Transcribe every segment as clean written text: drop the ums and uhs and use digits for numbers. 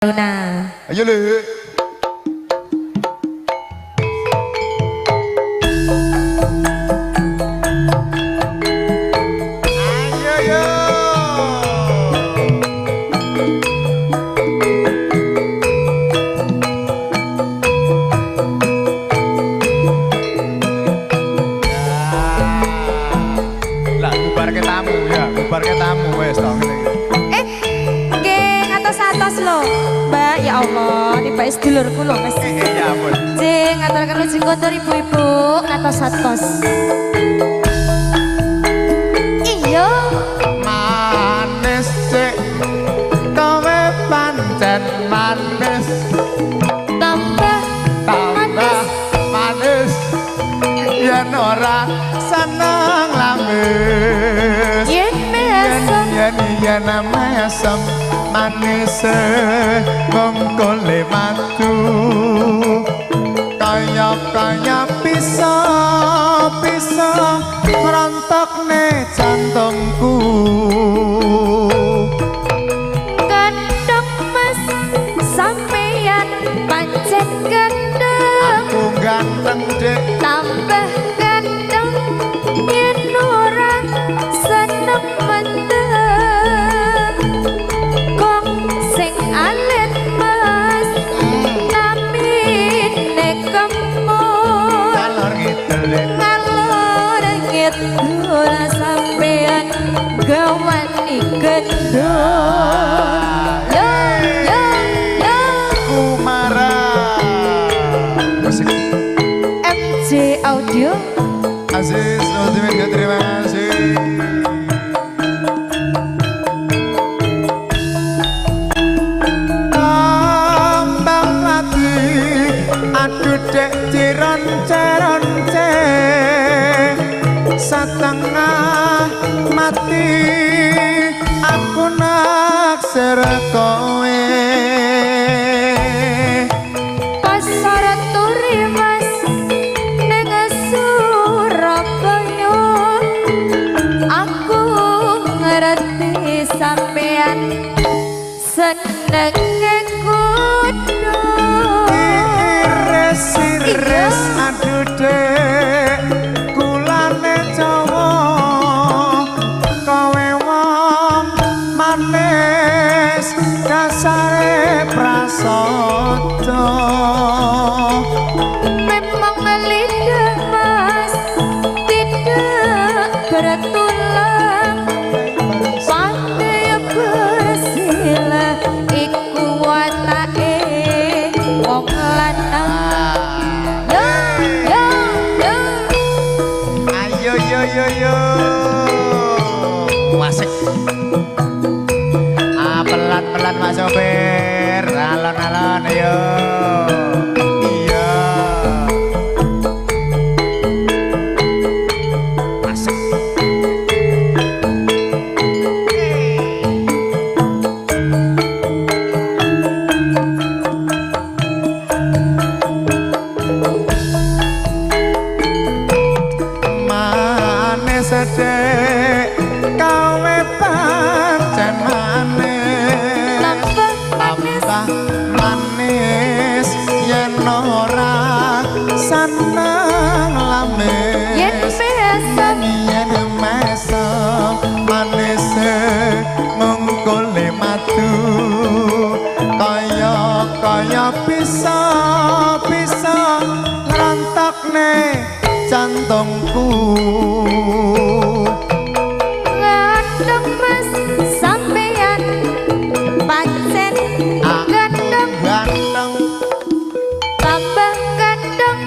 Luna. Ayo le. Ayo yo. Lah bubarke tamu ya, bubarke tamu wes to ngene iki. Nggih, ngatos-atos lho. Mbak, ya Allah, tiba sedulurku lho, Mas. Ya ampun. Jeng, ngaturaken lujeng kondur ibu-ibu, ngatos-atos. Iya. Manis sik kowe pancen manis. Tambah tambah manis. Yen ora seneng lamis. Yen mesem yen mesem manis mongkole madu kaya kaya bisa bisa ngrontokne jantungku. Gandeng Mas sampeyan pancen gandeng. Aku ganteng Dek. Tambah gandeng yen ora seneng mendeng. Kong sing alit Mas namine kemul. Ngalor ngidul. Ngalor ngidul sampeyan gawani gendul. Yo yo yo. Kumara. Musik MJ Audio. Aziz Multimedia, terima kasih. Tambang lagi aduh dek ciron ceron ce setengah mati aku naksir kowe. Pasar turi Mas ning Surabaya aku ngerti sampean senenge kudu. Iris iris aduh dek kulane Jawa kowe wong manis dasare prasaja. Memang lidah Mas tidak bertulang pandai bersila iku watake wong lanang. Yo yo yo. Ayo yo yo yo. Wasik. Ah pelan-pelan Mas sopir, alon-alon ayo. Iya. Asik. Manis dek kowe pancen manis. Tambah manis. Tambah manis yen ora seneng lamis. Yen mesem yen mesem manis mongkole madu kaya kaya bisa bisa ngrontokne jantungku. Gandeng Mas sampeyan pancen gandeng. Ganteng Tambah gandeng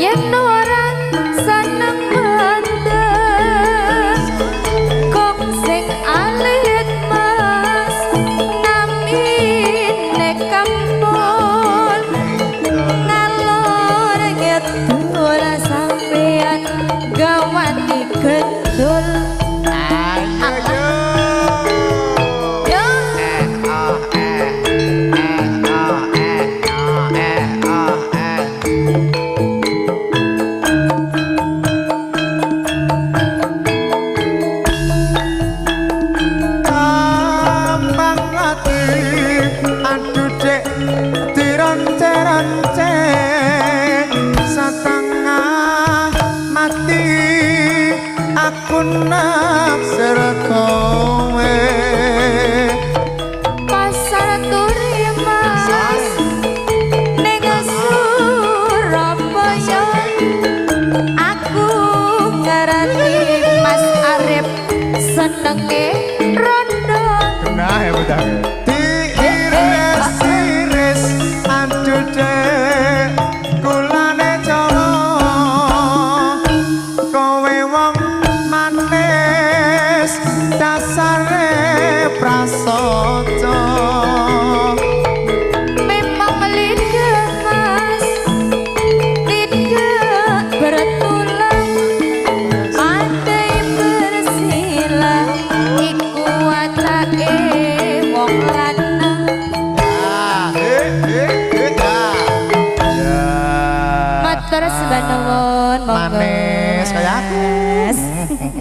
yen ora seneng mendeng. Kong sing alit Mas namine kempul. Ngalor ngidul sampeyan gawani Dironce-ronce setengah mati aku naksir kowe. Pasar Turi Mas ning Surabaya, aku ngerti Mas Arif senenge rondo. Nah ya udah. Diiris-iris aduh dek kulane colo, kowe wong manis dasare prasaja. Memang lidah Mas tidak bertulang, andai bersilang iku watake wong lanang. Matur sembah nuwun, monggo. Manis kayak aku. Mas.